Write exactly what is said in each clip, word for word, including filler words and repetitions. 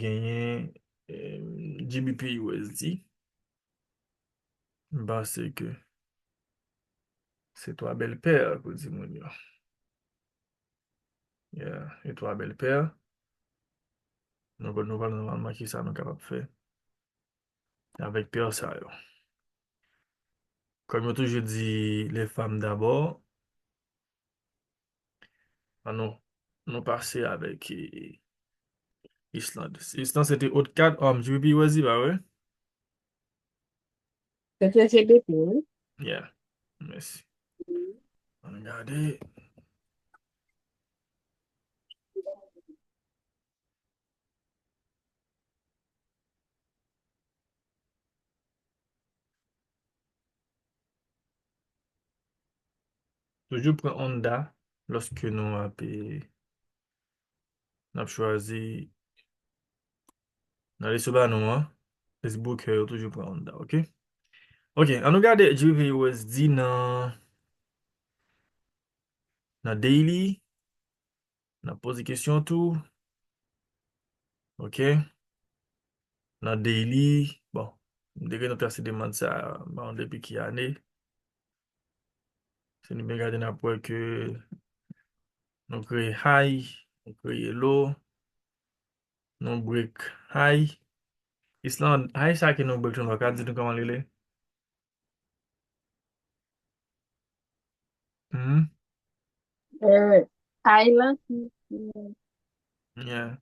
genyen, eh, G B P U S D. M panse ke se twa bèl pè pou di moun yo. Yeah, e twa bèl pè. Nou, nou pral nòmalman ki sa nou kapab fè avèk pè sa yo. Kòm yo toujou di, les femmes d'abord. An nou, nou pase avèk, eh, Islande. Islande se te ot kat, um, G B P U S D, pa vre? Se te G B P, wi. Yeah. Mèsi. Ann gade. Toujou pran Honda lòske nou ap, eh, n ap chwazi nan list yo ba nou an. Facebook yo toujou pran Honda, ok? Ok, an nou gade G B P U S D nan, nan daily. N ap poze kesyon tou. Ok. Nan daily, bon, m te gentan trase demann sa, m pa konn depi ki ane. Si nou byen gade, n ap wè ke nou kreye high, nou kreye low, nou break high. Islande, high sa ke nou break la, nou ka di nou kòman li rele? Hmm? Eh, high la ki, ki Yeah.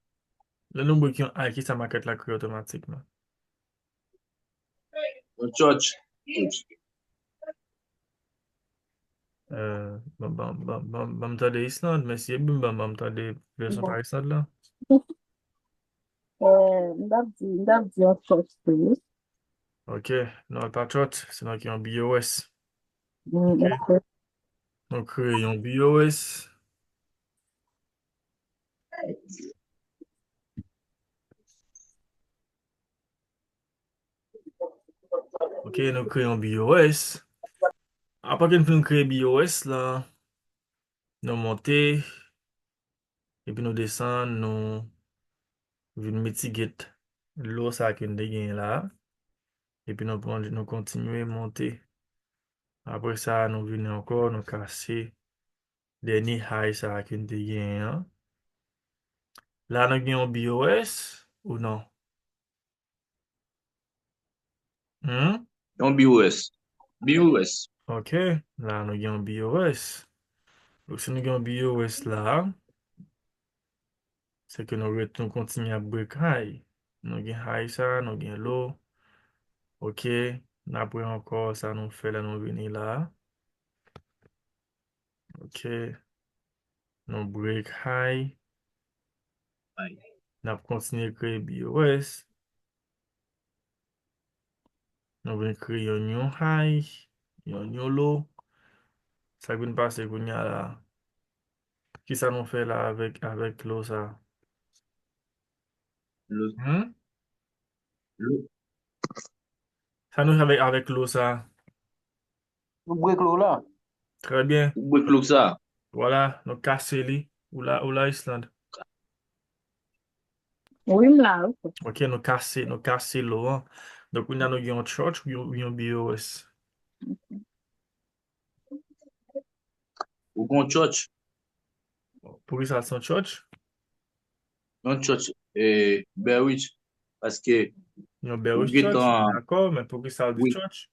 Lè nou break yon high, ki sa market la kreye otomatikman? Yon church. Church. Euh, ban, ban, ban, ban, ban m tande Islande, men si e byen ban, ban m tande vèsyon pa Islande la. Eh, m t ap di, m t ap di yon church tou, wi. Ok, nou al pa church, se nou ki yon B O S. Mm, ok. Nou kreye yon B O S. Ok, nou kreye yon B O S. Apre ke n fin kreye B O S la, nou monte, epi nou desann, nou vin mitigate low sa ke n te genyen la. Epi nou pran, nou kontinye monte. Apre sa, nou vini ankò, nou kase dènye high sa ke n te genyen an. La, nou gen yon B O S ou non? Hmm? Yon B O S. B O S. Ok, la nou gen yon B O S. Donk, si nou gen yon B O S la, se ke nou ret, nou kontinye ap break high. Nou gen high sa, nou gen low. Ok, n ap wè ankò sa nou fè lè nou vini la. Ok. Nou break high. High. N ap kontinye kreye B O S. Nou vin kreye yon new high, yon new low. Sa k vin pase kounye a la? Kisa nou fè la avèk, avèk low sa? Low. Hmm? Low. Sa nou fè avèk, avèk low sa? Nou break low la. Trè byen. Nou break low sa. Vwala, nou kase li. Ou la, ou la, Islande? Wi, m la, wi. Ok, nou kase, nou kase low an. Donk, kounye a nou gen yon church, yon, yon B O S. Ou gon church? Poukisa se yon church? Yon church, eh, bearish. Paske yon bearish church, dakò, men poukisa l di church?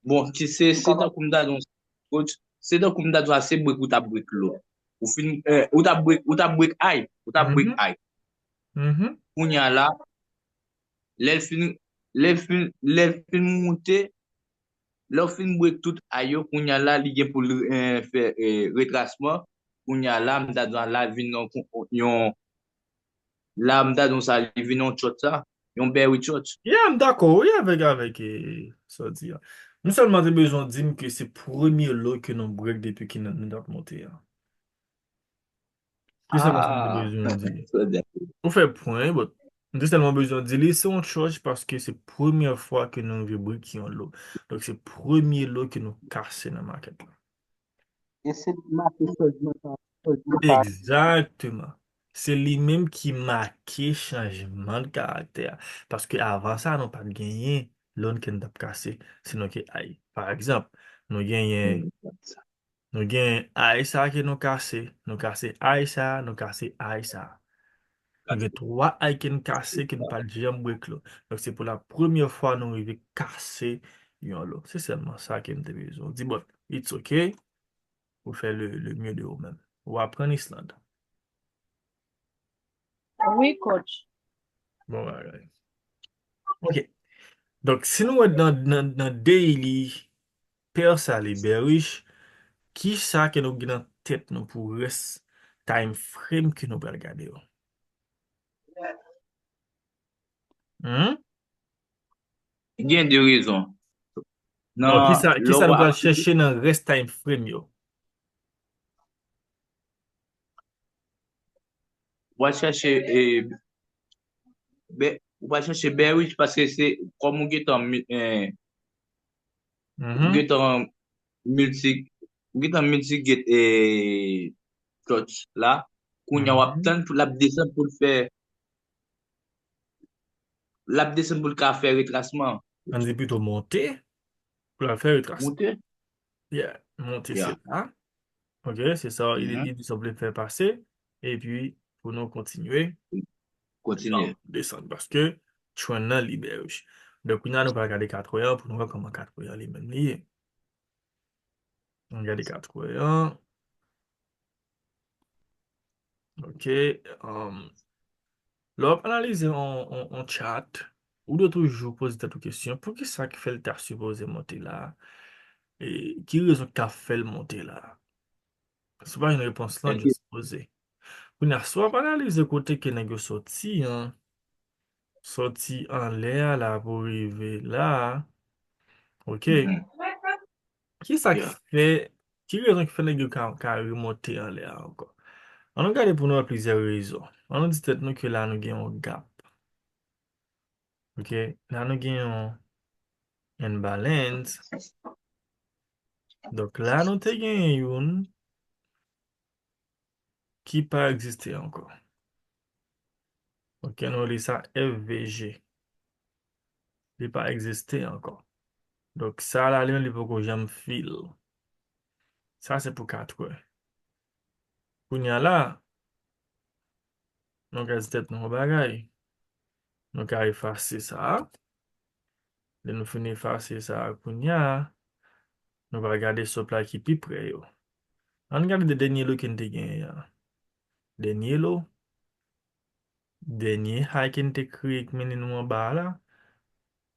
Bon, ki se, se tankou m ta di w, coach, se tankou m ta di w, se break ou t ap break low. Ou fin, eh, ou t ap break, ou t ap break high, ou t ap break high. Kounye a la, lè l fin, lè l fin, lè l fin moute, lè w fin break tout high yo, kounye a la, li gen pou l, eh, fè, eh, retrasman. Kounye a la, m ta di w la vin yon, yon, la, m ta di w sa, li vin yon church sa, yon bearish church. Yeah, m dakò, wi, avèk, avèk, eh, sa w di a. M sèlman te bezwen di m ke se premye low ke nou break depi ke nou, nou t ap monte a. Se sèlman sa m te bezwen di. Ou fè pwen, but m te sèlman bezwen di li se yon church paske se premye fwa ke nou rive break yon low. Donk, se premye low ke nou kase nan market la. E se make church nan Egzakteman. Se li menm ki make chanjman de karaktè a. Paske avan sa, nou pa t genyen loan ki n t ap kase, se nou ke ay. Pa egzanp, nou genyen, nou genyen ay sa ke nou kase, nou kase ay sa, nou kase ay sa. Nou gen twa ay ke n kase ke n pa t janm break loan. Donk, se pou la premyè fwa nou rive kase yon loan. Se sèlman sa ke m te bezwen di. Bon, it's okay. Ou fè le, le mieux de ou menm. Ou aprann Islande. Wi, coach. Bon bagay. Ok. Donk, si nou wè nan, nan, nan daily, pè sa li bearish, ki sa ke nou gen nan tèt nou pou rès time frame ke nou pral gade yo? Hmm? Gen de rezon. Bon, ki sa, ki sa nou pral chèche nan rès time frame yo? Ou pral chèche, eh, be, ou pral chèche bearish paske se kòm ou gentan mi- eh, ou gentan multi ou gentan multi get eh, clutch la. Kounye a w ap tann pou l ap desann pou l fè l ap desann pou l ka fè retrasman. Ann di pito monte pou l al fè retrasman. Monte. Yeah, monte se la. Ok, se sa, li, li sanble fè pase. Epi, pou nou kontinye. Kontinye. Desann, paske trend nan li bearish. Donk, kounye a nou pral gade katreyan pou nou wè kòman katreyan li menm li ye. Nou gade katreyan. Ok. Um, lè w ap analize on, on, on chart, ou dwe toujou poze tèt ou kesyon, poukisa ki fè l ta sipoze monte la? E ki rezon ki ta fè l monte la? Si w pa jwenn repons lan, just poze. Kounye a, si w ap analize kote ke nèg yo soti an, soti anlè a la pou rive la, ok? Ki sa ki fè, ki rezon ki fè nèg yo ka, ka remonte anlè a ankò? Ann nou gade pou nou wè plizyè rezon. Ann nou di tèt nou ke la nou gen yon gap. Ok, la nou gen yon imbalance. Donk la nou te gen youn ki pa egziste ankò. Ok, nou rele sa F V G. Li pa egziste ankò. Donk sa la li menm li poko janm fill. Sa se pou katrè. Kounye a la, nou ka di tèt nou yon bagay. Nou ka efase sa a. Lè nou fin efase sa a kounye a, nou va gade supply ki pi pre yo. Ann gade de dènye low ke n te genyen an. Dènye low, dènye high ke n te kreye k mennen nou anba a la,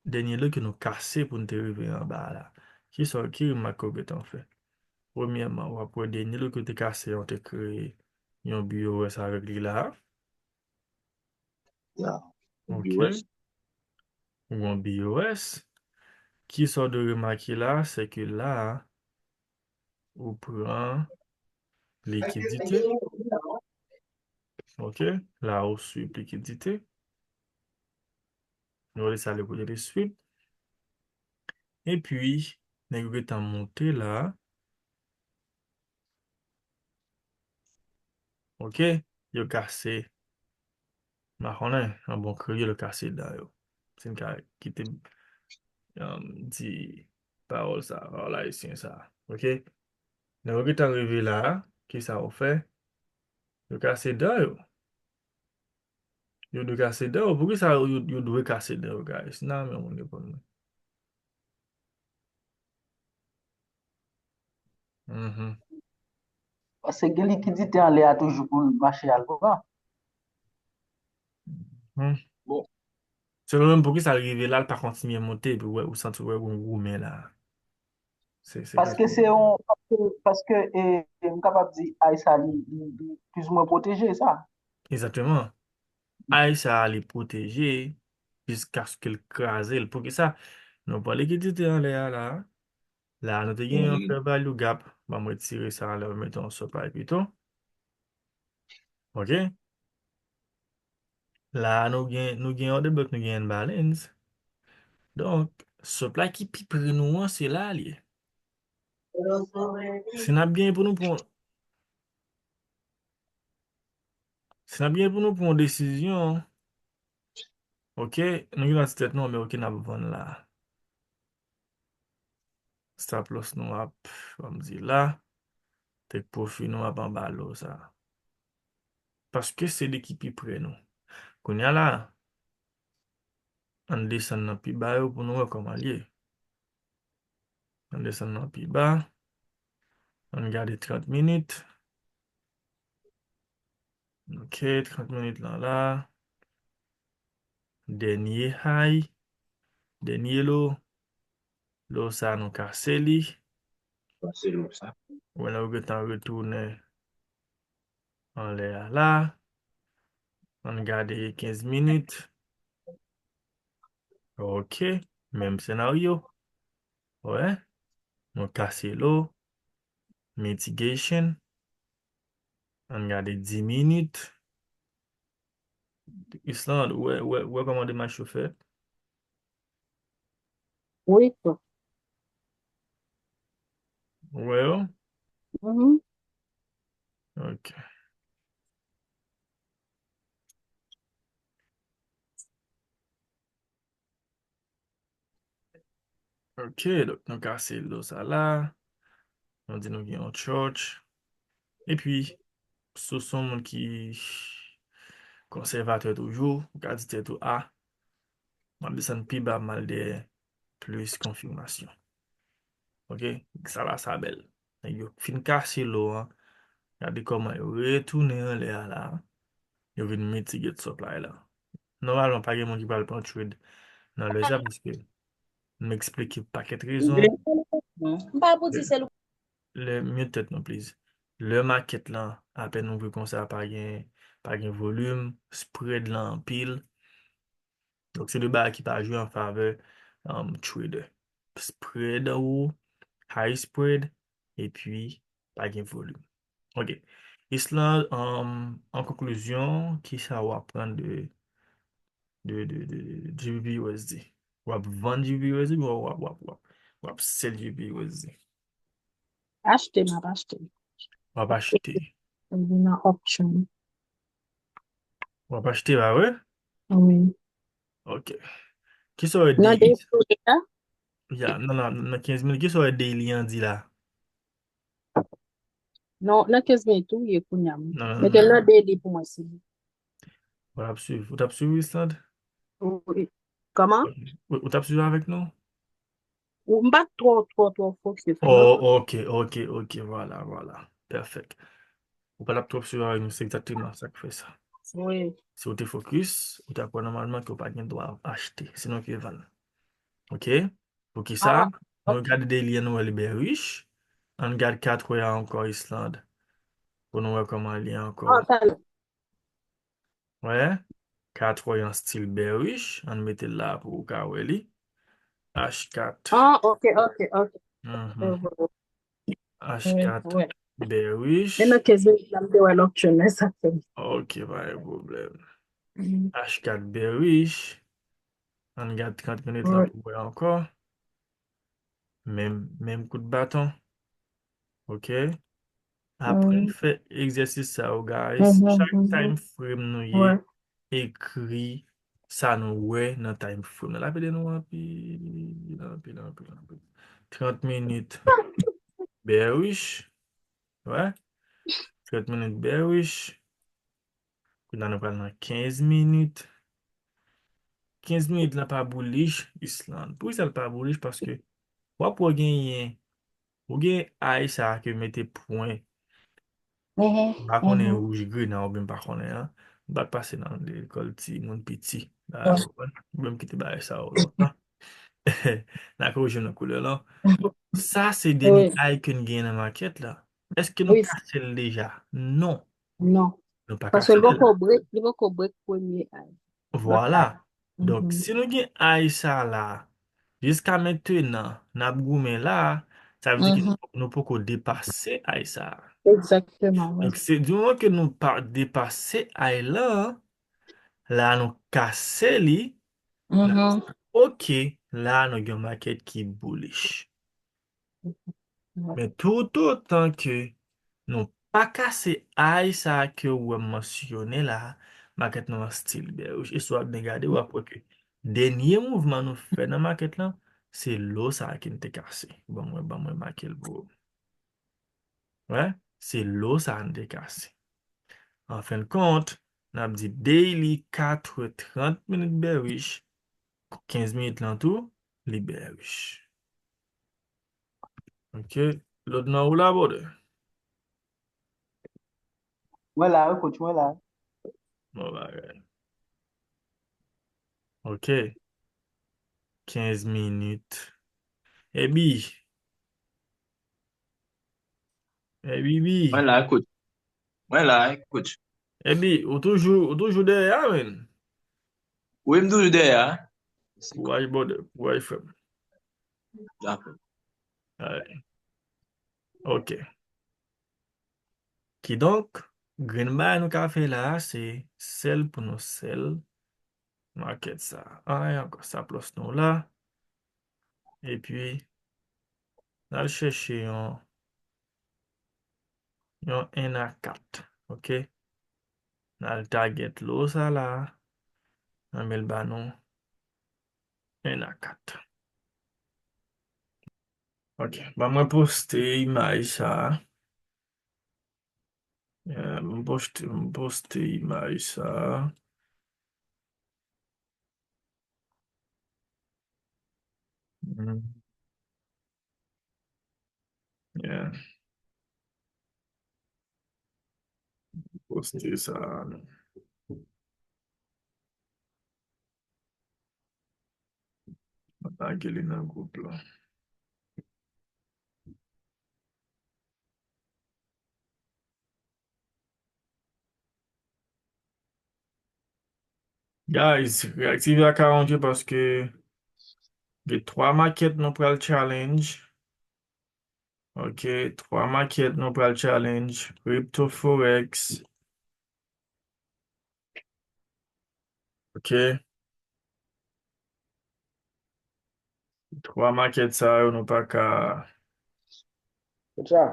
dènye low ke nou kase pou n te rive anba a la. Kisa, ki remak ke w gentan fè? Premyèman, w ap wè dènye low ke w te kase an, w te kreye yon B O S avèk li la. Ya. Ok. Ou gen B O S. Kisa w dwe remake la, se ke la, ou pran likidite. Ok, la ou swipe likidite. Nou rele sa le kote de swipe. Epi, nèg yo gentan monte la. Ok, yo kase. M pa konnen, an bon kreyòl, yo kase dan yo. Si n ka kite m, um, di pawòl sa, pawòl ayisyen sa. Ok? Lè yo gentan rive la, kisa yo fè? Yo kase dan yo. Yo dwe kase dan yo. Poukisa yo, yo, yo dwe kase dan yo, guys? Nan men moun reponn mwen. Mhm. Paske gen likidite anlè a toujou pou mache al dwa. Mhm. Bon. Selon mwen, poukisa l rive la, l pa kontinye monte, epi wè, ou santi wè yon gwo men la. Se, se Paske se yon, paske, paske, e, m kapab di, ay sa li, li, li plizoumwen pwoteje, sa. Egzakteman. Ay sa li pwoteje jiskaske l kraze l. Poukisa? Nou pran likidite anlè a la. La, nou te gen yon fair value gap. Ban m retire sa anlè, mete yon supply pito. Ok? La, nou gen, nou gen order block, nou gen imbalance. Donk, supply ki pi pre nou an, se la li ye. Si n ap gen pou nou pran N ap gen pou nou pran yon desizyon. Ok, nou gen nan ti tèt nou, men ok, n ap vann la. Stop loss nou ap, ban m di la. Take profit nou ap anba lo sa. Paske se li ki pi pre nou. Kounye a la, ann desann nan pi ba yo pou nou wè kòman l ye. Ann desann nan pi ba. Ann gade trant minit. Ok, trant minit lan la. Dènye high. Dènye lo. Lo sa nou kase li. Kase lo sa. Wè la ou gentan retounen anlè a la. Ann gade kenz minit. Ok, menm senaryo. Wè, nou kase lo. Mitigation. Ann gade dis minit. Islande, wè, wè, wè kòman demach yo fèt? Wi. Wè yo? Mhm. Ok. Ok, donk nou kase lo sa la. Nou di nou gen yon church. Epi, si w se yon moun ki konsèvatè toujou, ou ka di tèt ou, a, m ap desann pi ba, m al dèyè plis konfimasyon. Ok, sa la sa bèl. Nèg yo fin kase lo an. Gade kòman yo retounen anlè a la. Yo vin mitigate supply la. Nòmalman, pa gen moun ki pral pran trade nan lè sa paske m eksplike pakèt rezon. M pa pou di se l. Lè, mute tèt nou, please. Lè market lan apèn ouvri konsa, pa gen, pa gen volim, spread lan anpil. Donk, se de bagay ki pa jwe an favè um, trader. Spread an wo, high spread, epi pa gen volim. Ok. Islande, um, an konklizyon, kisa w aprann de, de, de, de, de G B P U S D? W ap vann G B P U S D, w ap, w ap, w ap, w ap, w ap sell G B P U S D? Achte, m ap achte. W ap achte. Nan option. W ap achte, pa vre? Wi. Ok. Kisa w wè Nan daily? Daily a? Ya, nan, nan, nan kenz minit, kisa w wè daily an di la? Non, nan kenz minit, ou ye kounye a. Non, non, Mete l non. Nan daily pou mwen, si. Ou t ap swiv, ou t ap swiv Islande? Wi. Kòman? Ou, ou t ap swiv avèk nou? Ou, m pa twò, twò, twò focus. Oh, ok, ok, ok, vwala, vwala. Pèfèk. Ou pa t ap twò swiv avèk nou, se egzakteman sa k fè sa. Wi. Si w te focus, ou t ap wè nòmalman ke w pa gen dwa achte, se nou ki vann. Ok? Poukisa? Ah, Nou gade daily an, nou wè li bearish. Ann gade katwè a ankò, Islande. Pou nou wè kòman li ye ankò. Ah, talè. Wè, katwè an still bearish. Ann mete l la pou ou ka wè li. H kat. Ah, ok, ok, ok. Mhm. Mhm. H kat Wi. bearish. Men nan kenz minit la, m te wè l option, men sa fè. Ok, pa gen pwoblèm. Mhm. H kat bearish. Ann gade trant minit la Wi. Pou wè ankò. Menm, menm kout baton. Ok. Aprann Wi. Fè egzèsis sa yo, guys. Mhm, Chak mhm. Time frame nou ye, Wi. Ekri sa nou wè nan time frame nan. L ap ede nou anpil, anpil, anpil, anpil. Trant minit bearish. Wè. Trant minit bearish. Kounye a nou pral nan kenz minit. Kenz minit la pa bullish, Islande. Poukisa l pa bullish? Paske w ap wè genyen, ou gen high sa ke mete pwen. Mhm, M pa konnen mhm. Wouj Grenn an, oubyen m pa konnen an. M pa t pase nan lekòl ti moun piti. Wi. Ou menm ki te bay sa yo lontan. N a korije nan koulè lan. Sa se dènye Wi. High ke n gen nan market la. Èske nou Wi. Kase l deja? Non. Non. Nou pa Paske kase l l. Poko break, li poko break premye high. Vwala. Lòt Donk, Mhm. Si nou gen high sa la, jiska mentenan, n ap goumen la, sa vle di ke Mhm. nou poko depase high sa. Egzakteman, wi. Donk, se di moman ke nou pa depase high lan, la nou kase li, n ap Mhm. di, ok, la nou gen yon market ki bullish. Wi. Men toutotan ke nou pa kase high sa ke w wè m mansyone la, makèt nou an still bearish. E si w ap byen gade, w ap wè ke dènye mouvman nou fè nan makèt lan, se low sa ki n te kase. Ban mwen, ban mwen make l pou ou. Wè, se low sa n te kase. An fen de kont, n ap di daily kat trant minit bearish, kenz minit lan tou, li bearish. Ok, lòt nan ou la, brother? Mwen la, wi, coach, mwen la. Bon bagay. Ok. Kenz minit. Ebi. Ebi, bi. Mwen la, coach. Mwen la, coach. Ebi, ou toujou, ou toujou dèyè a, men. Wi, m toujou dèyè a. Kouraj, brother. Kouraj, frè m. Dakò. Alright. Ok. Kidonk, grenn bagay nou ka fè la a, se sell pou nou sell makèt sa. Anyen ankò, stop loss nou la. Epi, n al chèche yon, yon en a kat. Ok? N al target low sa la. N al met l ba nou en a kat. Ok, ban mwen poste imaj sa. Yeah, m poste, m poste imaj sa. Hmm. Yeah. Poste sa. Mwen lage li nan gwoup la. Guys, reaktive account yo paske gen twa makèt nou pral challenge. Ok, twa makèt nou pral challenge. Crypto Forex. Ok. Twa makèt sa yo nou pa ka. Konsa.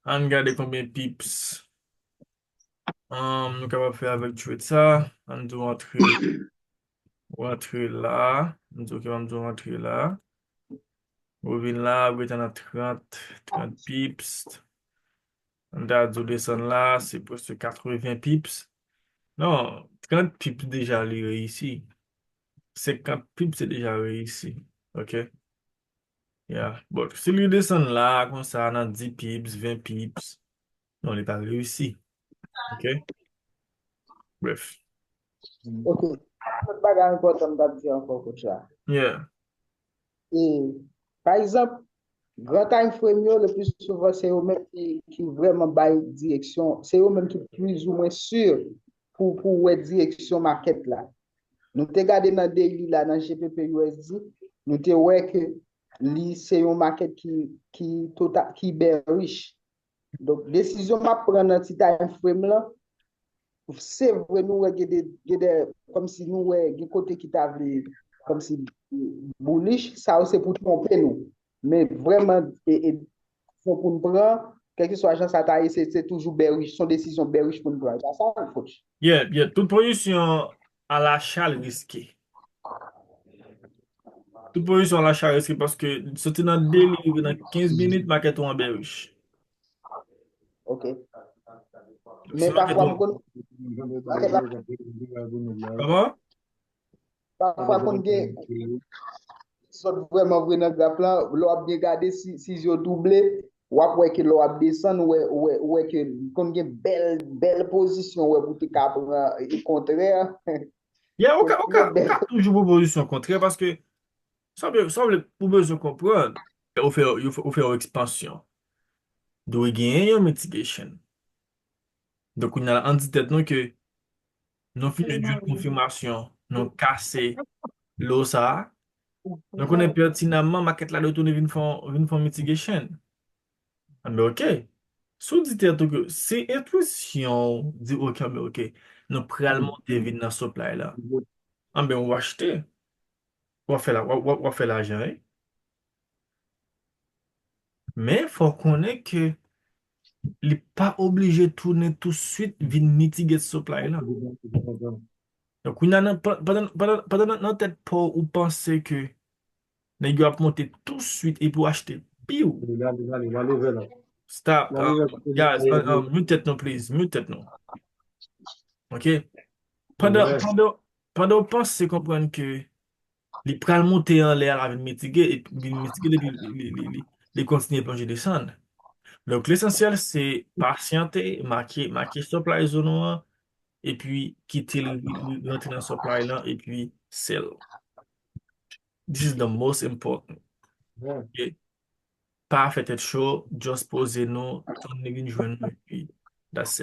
Ann gade konbyen pips, um, nou kapab fè avèk trade sa. Ann di w antre, w antre la. M di, ok, m di w antre la. Ou vin la, ou gentan nan trant, trant pips. M ta di w desann la, se prèske katreven pips. Non, trant pips deja li reyisi. Senkant pips se deja reyisi. Ok? Yeah. Bon, si li desann la, konsa, nan dis pips, ven pips, non, li pa reyisi. Ok? Bref. Ok. Lòt bagay enpòtan m t ap di ankò, coach la. Yeah. E, pa egzanp, gran time frame yo, le pli souvan, se yo menm ki, ki vrèman bay direksyon. Se yo menm ki plizoumwen si pou, pou wè direksyon makèt la. Nou te gade nan daily la, nan G P P U S D, nou te wè ke li se yon makèt ki, ki tota-, ki bearish. Donk, desizyon m ap pran nan ti time frame lan, se vre nou wè gen de, gen de, kòmsi nou wè gen kote ki ta vle, kòmsi bullish, sa yo se pou twonpe nou. Men vrèman, e, e, desizyon pou n pran, kèlkeswa jan sa ta ye, se, se toujou bearish, se yon desizyon bearish pou n pran. E pa sa, coach? Yeah, yeah. Tout pozisyon alacha l riske. Tout pozisyon alacha riske paske soti nan daily rive nan kenz minit, makèt ou an bearish. Ok. Men pafwa m konn, Kòman? Pafwa konn gen, sòt vrèman vre nan graf lan, lè w ap byen gade, si, si je w double, w ap wè ke lè w ap desann, ou wè, ou wè, ou wè ke konn gen bèl, bèl pozisyon, ou wè pou te ka pran e kontrè. Yeah, ou ka, ou ka, ou ka toujou pran pozisyon kontrè paske sa vle, sa vle pou bezwen konprann. Ou fè, ou fè, ou fè yon ekspansyon. Dwe genyen yon mitigation. Donk, kounye a, ann di tèt nou ke nou fin jwenn konfimasyon, nou kase low sa a. Nou konnen pètinamman makèt la dwe tounen vin fè, vin fè mitigation. Anben, ok. Si w di tèt ou ke se entwisyon w di, ok, anben, ok, nou pral monte vin nan supply la. Anben, w achte. W ap fè la, w ap, w ap, w ap fè lajan, wi. Men, fò w konnen ke li pa oblije tounen touswit vin mitigate supply lan. Donk, kounye a, nan, pa- pandan, pandan, pandan nan, nan tèt pa w, ou panse ke nèg yo ap monte touswit epi w achte, piw. Li la, li la, li la leve la. Stop. Li la leve. Guys, uh, uh, mute tèt nou, please. Mute tèt nou. Ok? Pandan, pandan, pandan w panse konprann ke li pral monte anlè a, la vin mitige, e vin mitige, epi li, li, li, li, li kontinye plonje desann. Donk, lesansyèl, se pasyante, make, make supply zone ou an, epi kite l rantre nan supply lan, epi sell. This is the most important. Ok? Pa fè tèt cho, just poze nou, tann li vin jwenn nou, epi that's it.